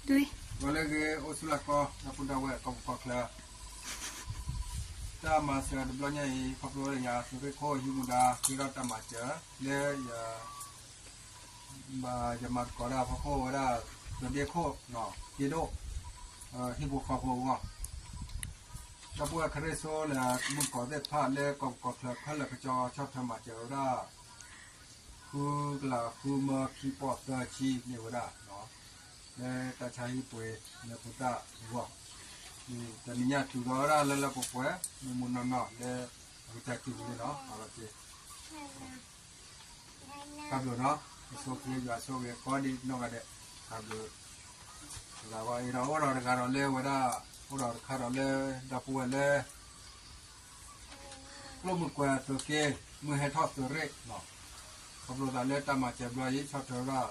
ဂီၤလၢအဂ့ၤ အိၣ်ဆူၣ်လၢကီၢ် ဒီပုၢ်ဒီဝဲၢ်ကီၢ်ပူၤကီၢ်ချၢ တၢ်မၤစၢၤတဘျီညါအံၤ ခီဖျိလၢယၤသုးရ့ၣ်ခိၣ်ဟံးမူဒါ ဃ့ထီၣ်တၢ်မၤစၢၤ လၢယ ဘၣ်ယမၤသကိးဒၣ်ဖီခိၣ်ဝဲဒၣ် သုးရ့ၣ်ခိၣ် က့ဒိၣ် ဟံၣ်ဖိဃီဖိအဂီၢ် ဒီပုၢ်ဝဲၢ်ခရံာ်ဖိလၢမုၢ်ကီၢ်သ့ၣ်တဖၣ်လၢကီၢ်ပူၤကီၢ်ချၢခဲလၢာ်ကစီဆီၣ်ထွဲမၤစၢၤဝဲဒၣ် ဃုကလးဃုမၢခံပီၢ်သၢဆံန့ၢ်ဝဲဒၣ် လၢတၢ်ဆါဟံၣ်ပှ့ၤလၢဖိသၣ်အဂီၢ် တနံၤညါတုၤလီၤဝဲဒၣ်လၢလၢပှဲၤပှဲၤ မုၢ်မုၢ်နီၢ်နီၢ်လၢအကစၢ်စံးဝဲန့ၣ်လီၤ အလီၤက့ တၢ်ဘျုးနီၤ အဆိကတၢၢ်ယွၤဆိၣ်ဂ့ၤကိးဒံးနီၢ်ဂၤဒဲး တၢ်ဘျုး တဂၤဘၣ်အံၤဒီးအိၣ်ဒီးတဂၤဒီးလၢဝဲဒၣ် အိၣ်ဒီးတခါဒီးလၢ ဒီပုၢ်ဝဲၢ်လၢ ကျိၣ်မုၢ်ကွဲၤသုးက့ မုၢ်ဟဲထီၣ်သုးရ့ၣ် ခီဖျိသးလၢတၢ်မၤစၢၤဘျီအံၤ ဆီၣ်ထွဲဝဲဒၣ်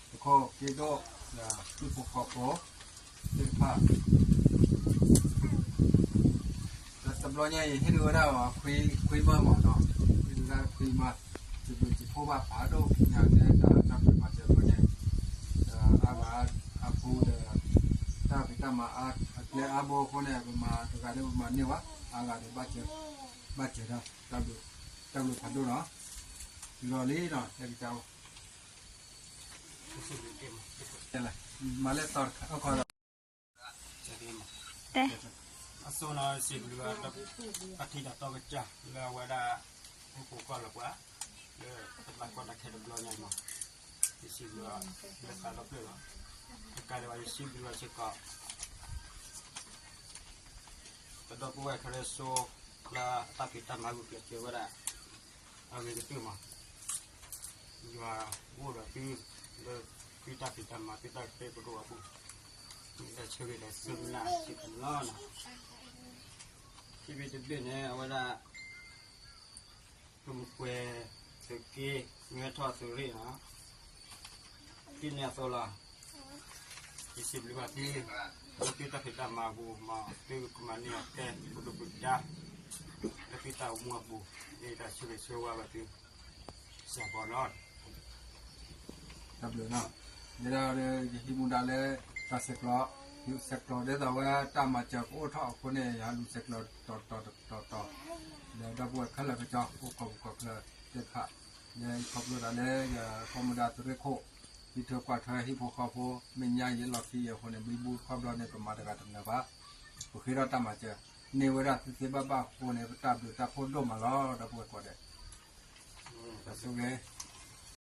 သုးခိၣ်က့ဒိၣ် ဟံၣ်ဖိဃီဖိသ့ၣ်တဖၣ် တဘျီညါအံၤ ဟ့ၣ်ဒုးဝဲဒၣ်ခွံမၢမးနီၤ ဟ့ၣ်ဒုးဝဲဒၣ်ခွံမၢ စံးဘျုးစံးဖှိၣ်ဘၣ်ဖးဒိၣ်ညါလၢတၢ်ဆီၣ်ထွဲမၤစၢၤဘျီညါအံၤ အါဂၤအါဖူဒီး တၢ်ဖံးတၢ်မၤအါ အကျဲအါဘိအဃိန့ၣ် ပမၤတဂၤဒီးပမၤန့ၢ်ဝဲ အါဂၤဒီး ဘၣ်စၢၤတၢ်ဘျုး တၢ်ဘျုးဖးဒိၣ်နီၤ လီၤလံနီၤ ဟဲကစၢ်အိၣ် မၤလဲၣ်တီတခါ အခီဒီး တဲ အစိနီၤ စံးဘျုးဘၣ် တၢ်ထံၣ်တၢ်တီကစၢ် လၢအဝဲဒၣ် ဟံၣ်ဖိဃီဖိလၢပှၤ လၢတၢ်ဘၣ်ကီတၢ်ခဲတဘျီညါအံၤမး ယစံးဘျုးဘၣ် လၢသးဒီဖျၢၣ်လီၤ တကးဒံးဘၣ် ယစံးဘျုးဘၣ်စ့ၢ်ကီး ပဒီပုၢ်ဝဲၢ်ခရံာ်ဖိ လၢအတၢ်ဖံးတၢ်မၤဂုာ်ကျဲးစၢးဝဲဒၣ် အဂ့ၤကတၢၢ်မး ယွၤအိၣ်ဒီးသု လၢသုတၢ်ဖံးတၢ်မၤ သုတၢ်ကတဲာ်ကတီၤအပူၤ မ့ၢ်တၢ်ဆၢဂ့ၤဒီးဆၢမုၢ်လၢ်စ့ၢ်ကီးလီၤ. ခံဘ့ၣ်တဘ့ၣ်န့ၣ် အဝဲဒၣ် ကျိၣ်မုၢ်ကွဲၤ သုးက့ မုၢ်ဟဲထီၣ်သုးရ့ၣ်နီၤ ဒ်န့ၣ်အသိးလီၤ. ယစံးဘျုးဘၣ်သု လၢသုတၢ်ဖံးတၢ်မၤအပူၤ မ်သုကမၤန့ၢ်အီၤတဲ ပဒိၣ်ပဒါ လၢသုတၢ်အိၣ်မူအပူၤ မ့ၢ်တၢ်ဆၢဂ့ၤဆၢဝါဘၣ်သု စၢ်ဘီနီၤ တၢ်ဘျုးနီၤ ယဲဒၣ်လၢယဟံးမူဒါလၢ တၢ်ဆဲးကျိး ဆဲးကျိးဒ်သိးဝဲတၢ်မၤစၢၤကအိၣ်ထီၣ်အဃိန့ၣ် ယဟးလူၤဆဲးကျိးတီၤတီၤတီၤတီၤ လၢဒီပုၢ်ဝဲၢ်ခဲလၢာ်ကစီ အိၣ်ကီၢ်ပူၤကီၢ်ချၢသ့ၣ်တဖၣ် လၢယခီဖျိသးလၢယဟံးမူဒါသုးရ့ၣ်ခိၣ် ဟံးထွဲကွၢ်ထွဲဟံၣ်ဖိဃီဖိ မဲာ်ညါယဲလီၢ်ခံယဲအဃိန့ၣ် ဘံဘူတခီဘျီန့ၣ် ပမၤတဂၤတမနုၤဘၣ် ပဃ့ထီၣ်တၢ်မၤစၢၤ န့ၢ်ဝဲဒၣ်သ့သ့ဘၣ်ဘၣ်အဃိန့ၣ် ပတၢ်ဘျုးတၢ်ဖှိၣ်ဒိၣ်မးလီၤ ဒီပုၢ်ဝဲၢ်ကိးဂၤဒဲး တၢ်ဆိၣ်ဂ့ၤ